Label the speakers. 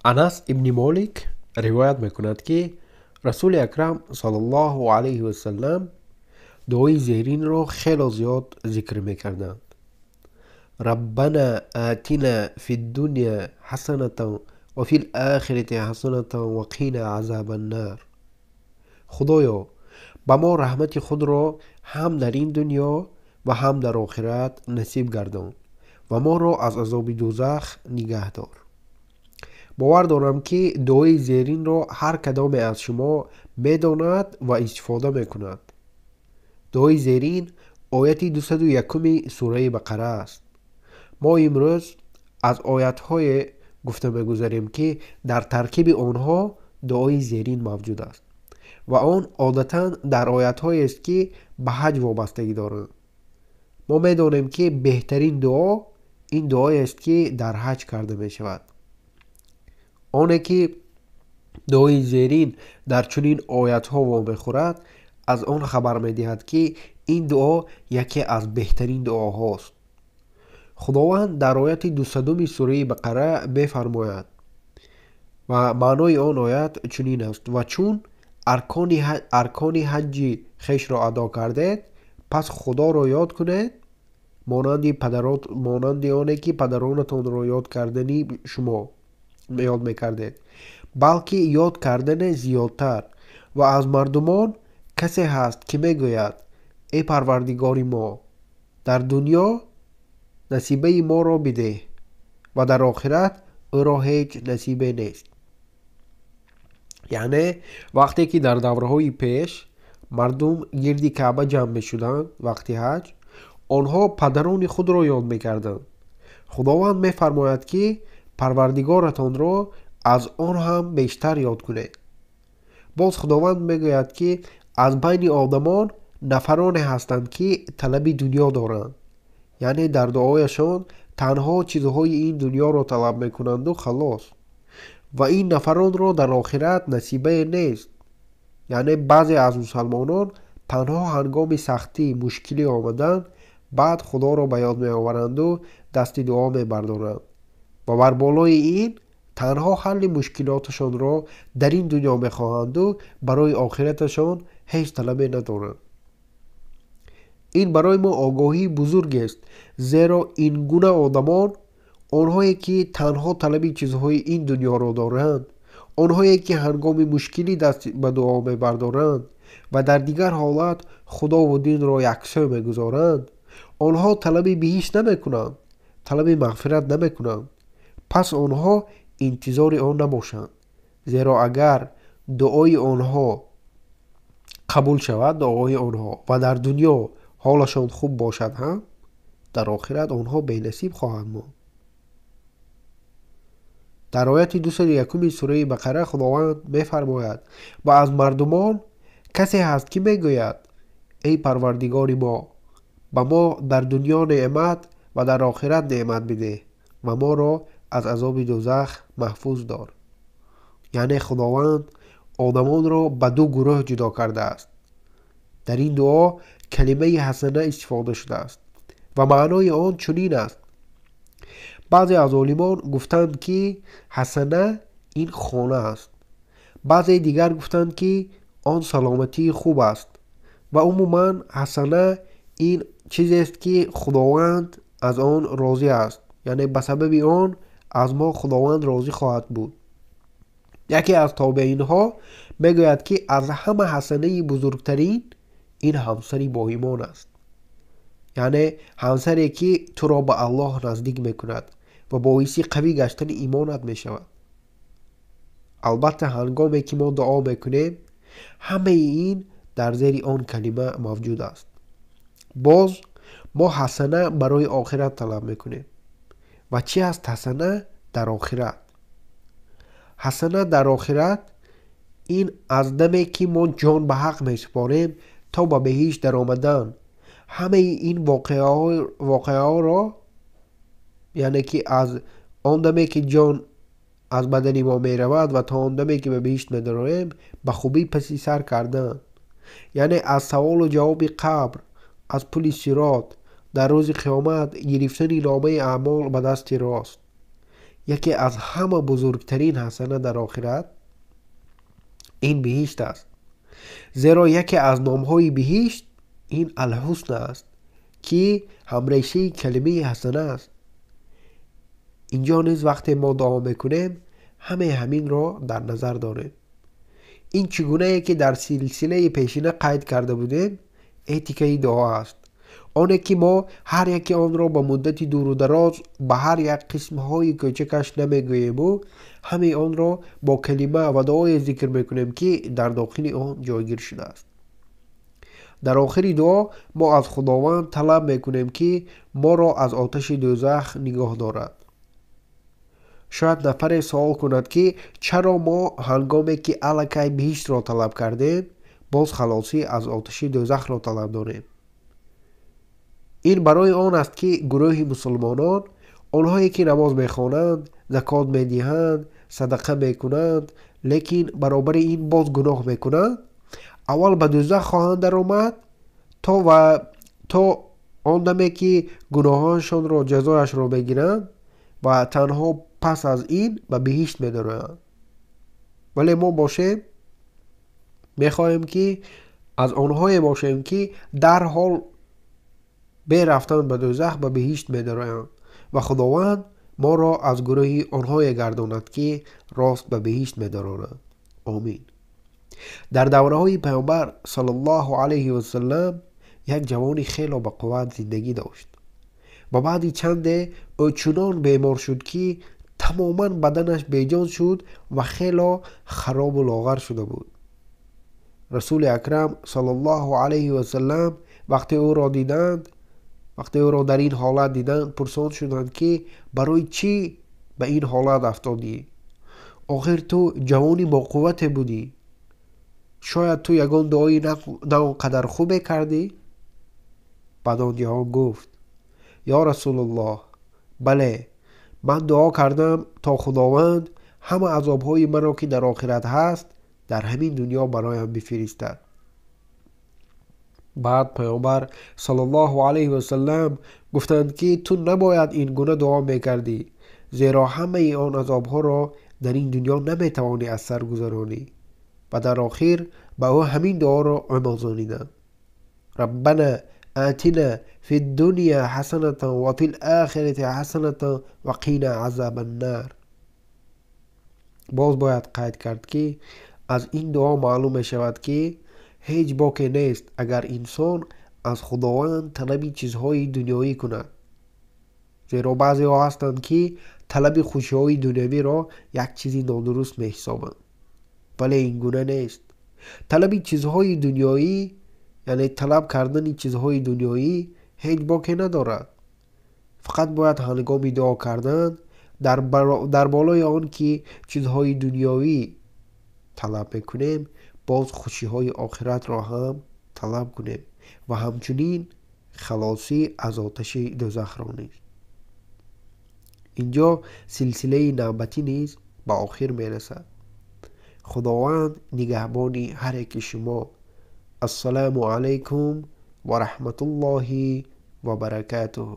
Speaker 1: Анас ибни Молик ривоят мекунад, ки Расули Акрам саллаллоҳу алайҳи васаллам дуои зеринро хело зиёд зикр мекарданд: Раббана атина фид-дуня ҳасанатан ва фил охирати ҳасанатан ва қина азабан-нар. Худоё, ба мо раҳмати худро ҳам дар ин дунё ва ҳам дар охират насиб гардон ва моро аз азоби дӯзах нигаҳ дор. Бовар дорам, ки дуои зеринро ҳар кадоме аз шумо медонад ва истифода мекунад. Дуои зерин ояти 201-уми сураи Бақара аст. Мо имрӯз аз оятҳое гуфта мегузарем, ки дар таркиби онҳо дуои зерин мавҷуд аст ва он одатан дар оятҳоест, ки ба ҳаҷ вобастагӣ доранд. Мо медонем, ки беҳтарин дуо ин дуоест, ки дар ҳаҷ карда мешавад. Оне ки дуои зерин дар чунин оятҳо вомехӯрад, аз он хабар медиҳад, ки ин дуо яке аз беҳтарин дуоҳост. Худованд дар ояти 200-уми сураи Бақара мефармояд ва маънои он оят чунин аст: ва чун аркони ҳаҷҷи хешро адо кардед, пас Худоро ёд кунед, монанди оне ки падаронатонро ёд кардани шумо ёд мекардед, балки ёд кардане зиёдтар. Ва аз мардумон касе ҳаст, ки мегӯяд: эй Парвардигори мо, дар дунё насибаи моро бидеҳ ва дар охират ӯро ҳеҷ насибе нест. Яъне вақте ки дар давраҳои пеш мардум гирди Каъба ҷамъ мешуданд вақти ҳаҷ, онҳо падарони худро ёд мекарданд. Худованд мефармояд, ки Парвардигоратонро аз он ҳам бештар ёд кунед. Боз Худованд мегӯяд, ки аз байни одамон нафароне ҳастанд, ки талаби дунё доранд. Яъне дар дуояшон танҳо чизҳои ин дунёро талаб мекунанду халос. Ва ин нафаронро дар охират насибае нест. Яъне баъзе аз мусалмонон танҳо ҳангоми сахтӣ, мушкилӣ омадан, баъд Худоро ба ёд меоваранду дасти дуо мебардоранд. Ва бар болои ин танҳо ҳалли мушкилоташонро дар ин дунё мехоҳанду барои охираташон ҳеҷ талабе надоранд. Ин барои мо огоҳии бузургест, зеро ин гуна одамон, онҳое ки танҳо талаби чизҳои ин дунёро доранд, онҳое ки ҳангоми мушкилӣ даст ба дуо мебардоранд ва дар дигар ҳолат Худову динро яксӯ мегузоранд, онҳо талаби биҳишт намекунанд, талаби мағфират намекунанд. Пас онҳо интизори он набошанд, зеро агар дуои онҳо қабул шавад, дуои онҳо ва дар дунё ҳолашон хуб бошад ҳам, дар охират онҳо бенасиб хоҳанд монд. Дар ояти 201-уми сураи Бақара Худованд мефармояд: ва аз мардумон касе ҳаст, ки мегӯяд: эй Парвардигори мо, ба мо дар дунё неъмат ва дар охират неъмат бидеҳ ва моро аз азоби дӯзах маҳфуз дор. Яъне Худованд одамонро ба ду гурӯҳ ҷудо кардааст. Дар ин дуо калимаи ҳасана истифода шудааст ва маънои он чунин аст. Баъзе аз олимон гуфтанд, ки ҳасана ин хона аст. Баъзеи дигар гуфтанд, ки он саломатии хуб аст ва умуман ҳасана ин чизест, ки Худованд аз он розӣ аст. Яъне ба сабаби он аз мо Худованд розӣ хоҳад буд. Яке аз тобеинҳо мегӯяд, ки аз ҳама ҳасанаи бузургтарин ин ҳамсари боимон аст. Яъне ҳамсаре, ки туро ба Аллоҳ наздик мекунад ва боиси қавӣ гаштани имонат мешавад. Албатта ҳангоме ки мо дуо мекунем, ҳамаи ин дар зери он калима мавҷуд аст. Боз мо ҳасана барои охират талаб мекунем. Ва чӣ аст ҳасана дар охират? Ҳасана дар охират ин аз даме ки мо ҷон ба ҳақ месупорем то ба беҳишт даромадан, ҳамаи ин воқеаҳоро, яъне ки аз он даме ки ҷон аз бадани мо меравад ва то он даме ки ба биҳишт медароем, ба хубӣ паси сар кардан. Яъне аз саволу ҷавоби қабр, аз пули сирот, дар рӯзи қиёмат гирифтани номаи аъмол ба дасти рост. Яке аз ҳама бузургтарин ҳасана дар охират ин биҳишт аст. Зеро яке аз номҳои биҳишт ин Алҳусна аст, ки ҳамрешаи калимаи ҳасана аст. Инҷо низ вақте мо дуо мекунем, ҳамаи ҳаминро дар назар дорем. Ин чӣ гунае ки дар силсилаи пешина қайд карда будем, этикаи дуо аст. Оне ки мо ҳар яке онро ба муддати дуру дароз ба ҳар як қисмҳои кӯчакаш намегӯему, ҳамаи онро бо калима ва дуое зикр мекунем, ки дар дохили он ҷойгир шудааст. Дар охири дуо мо аз Худованд талаб мекунем, ки моро аз оташи дӯзах нигоҳ дорад. Шояд нафаре суол кунад, ки чаро мо ҳангоме ки аллакай биҳиштро талаб кардем, боз халосӣ аз оташи дӯзахро талаб дорем. Ин барои он аст, ки гурӯҳи мусулмонон, онҳое ки намоз мехонанд, закот медиҳанд, садақа мекунанд, лекин баробари ин боз гуноҳ мекунанд, аввал ба дӯзах хоҳанд даромад то он даме ки гуноҳоншонро ҷазояшро мегиранд ва танҳо пас аз ин ба биҳишт медароянд. Вале мо бошем, мехоҳем ки аз онҳое бошем, ки дарҳол бе рафтан ба дӯзах ба биҳишт медароянд ва Худованд моро аз гурӯҳи онҳое гардонад, ки рост ба биҳишт медаронанд. Омин. Дар давраҳои Паёмбар саллаллоҳу алайҳи васаллам як ҷавони хело ба қувват зиндагӣ дошт. Ва баъди чанде ӯ чунон бемор шуд, ки тамоман баданаш беҷон шуд ва хело харобу лоғар шуда буд. Расули Акрам саллаллоҳу алайҳи васаллам вақте ӯро диданд, вақте ӯро дар ин ҳолат диданд, пурсон шуданд, ки барои чӣ ба ин ҳолат афтодӣ? Охир ту ҷавони боқуввате будӣ. Шояд ту ягон дуои на он қадар хубе кардӣ? Баъд он ҷавон гуфт: ё Расулуллоҳ, бале, ман дуо кардам, то Худованд ҳама азобҳои маро, ки дар охират ҳаст, дар ҳамин дунё бароям бифиристад. Баъд Паёмбар саллаллоҳу алайҳи васаллам гуфтанд, ки ту набояд ин гуна дуо мекардӣ, зеро ҳамаи он азобҳоро дар ин дунё наметавонӣ аз сар гузаронӣ. Ва дар охир ба ӯ ҳамин дуоро омӯзониданд: Раббана атина фи ддуня ҳасанатан ва фил охирати ҳасанатан ва қина азабан нар. Боз бояд қайд кард, ки аз ин дуо маълум мешавад, ки ҳеҷ боке нест, агар инсон аз Худованд талаби чизҳои дунёӣ кунад. Зеро баъзеҳо ҳастанд, ки талаби хушиҳои дунявиро як чизи нодуруст меҳисобанд. Вале ин гуна нест. Талаби чизҳои дунёӣ, яъне талаб кардани чизҳои дунёӣ ҳеҷ боке надорад. Фақат бояд ҳангоми дуо кардан дар болои он ки чизҳои дунёвӣ талаб мекунем, боз хушиҳои охиратро ҳам талаб кунем ва ҳамчунин халосӣ аз оташи дӯзахро низ. Инҷо силсилаи навбатӣ низ ба охир мерасад. Худованд нигаҳбони ҳар яки шумо. Ассалому алайкум ва раҳматуллоҳи ва баракатуҳ.